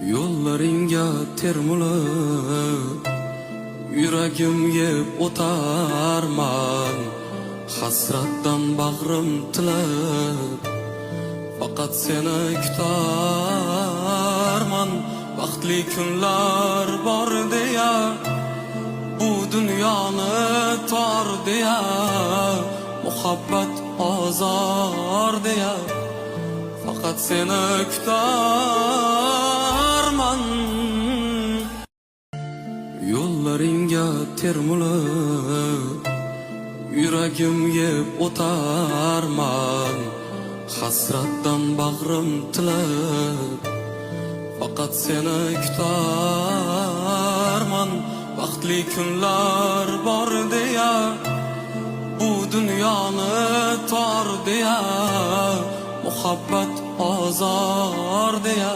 Yo'llaringga termulib, yuragim yeb o'tarman. Hasratdan bag'rim tilib, faqat seni kutarman. Baxtli kunlar bor deya, bu dunyoni tor deya, muhabbat ozor deya, faqat seni kutarman. Yo'llaringga termulib, yuragim yeb o'tarman. Hasratdan bag'rim tilib, faqat seni kutarman. Baxtli kunlar bor deya, bu dunyoni tor deya, muhabbat ozor deya.